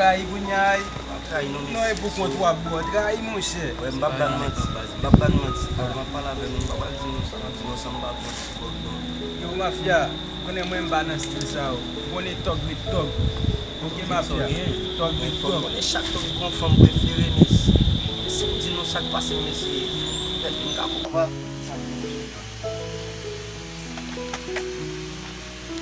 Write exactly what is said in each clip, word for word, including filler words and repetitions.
Trayi kounye a, trayi non, non, e pou kont w ap bò trayi, monchè. Wè, m p ap ba n manti, m p ap ba n manti. Avan m ap pale avè nou, m pa pral di nou sa, m ap di nou sa, m pa pran ti kòb non. Yo, mafya, konnen mwen m pa nan stil sa yo. Ou konnen tòg ret tòg. Oke, mafya, tòg ret tòg. Konnen chak tòg gen yon fanm prefere, men si, si m di nou sa k pase, mesye, petèt m ka konprann.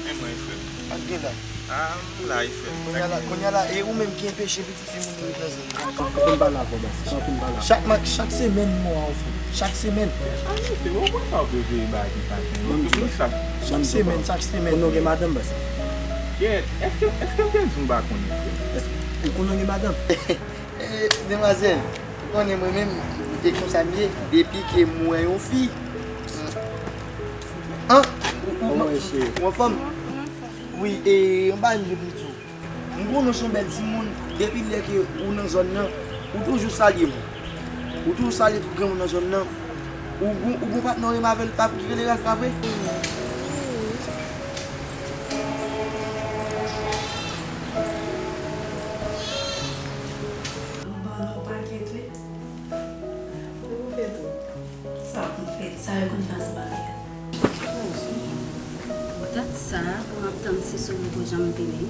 Men mwen, frè m. Sa k gen la? Ah, m la, frè m. Kounye a la, kounye a la, e ou menm ki enpeche pitit fi moun yo ret nan zòn nan? Anpil bal avè w, baz. Anpil bal avè w. Chak ma-, chak semèn, m wè w fè. Chak semèn. Ah, mesye, ou konn sa w prefere bagay ki fason. Mwen, m di w, chak, chak semèn, chak semèn. Konnen w gen madanm, baz? Kèt, èske, èske m te di w m pa konnen, frè m? Èske ou konnen w gen madanm? Eh, demwazèl, ou konnen mwen menm, e konsa m ye, depi ke m wè yon fi, an, ou, ou, ou anfòm? Wi, e, yon bagay m vle pou m di w. M konnen w se yon bèl timoun, depi lè ke ou nan zòn nan, ou toujou salye moun. Ou toujou salye tout granmoun nan zòn nan. Ou gon, ou gon patnè w renmen avè l, pa ki rele Ralph, pa vre? Ou ban nou pakèt, wi. Sa pou fèt? Sa pou fèt? Sa yo konn fè ansanm avè a. Poutèt sa, pou m ap tann si sou ou janm vini.